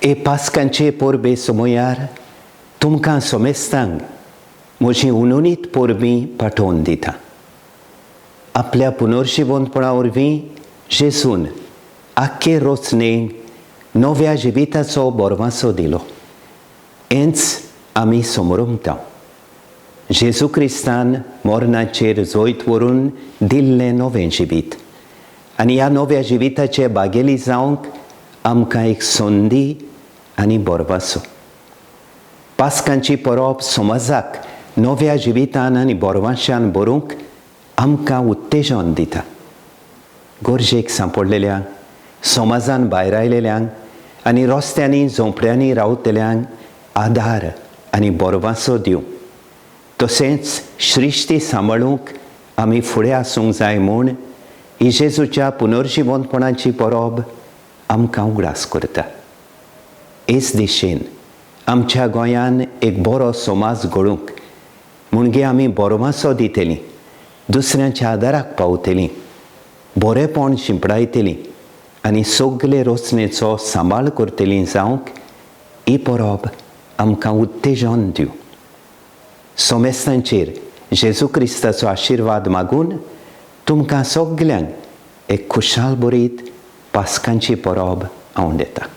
हे पास्कांचे परबे समयार तुमकां समेस्तांक म्हजी उनोनीत परबीं पाठोवन दिता. आपल्या पुनर्जिवंतपणा वरवीं जेजून आख्खे रचनेक नव्या जिविताचो बोरवासो दिलो, हेंच आमी समरमता. जेजू क्रिस्तान मरणाचेर जैत व्हरून दिल्लें नवें जिवीत आनी ह्या नव्या जिविताचे बागेली जावंक आमकां एक संदी आनी बोरवासो. पास्कांची परब समाजाक नव्या जिवितान आनी बोरवाशान भरूंक आमकां उत्तेजन दिता. गरजेक सांपडलेल्यांक, समाजान भायर आयलेल्यांक आनी रस्त्यांनी झोंपड्यांनी रावतल्यांक आदार आनी बोरवासो दिवं, तशेंच सृश्टी सांबाळूंक आमी फुडें आसूंक जाय म्हूण ही जेजूच्या पुनर्जिवंतपणाची परब आमकां उगडास करता. हेच दिशेन आमच्या गोंयान एक बरो समाज घडूंक म्हणजे आमी बोरवासो दितलीं, दुसऱ्यांच्या आदाराक पावतलीं, बरेपण शिंपडायतलीं आनी सगले रचनेचो सांबाळ करतलीं जावंक ही परब आमकां उत्तेजन दिवं. सोमेस्तांचेर जेजू क्रिस्ताचो आशिर्वाद मागून तुमकां सगल्यांक एक खुशाल बरीत पास्कांची परब हांव दितां.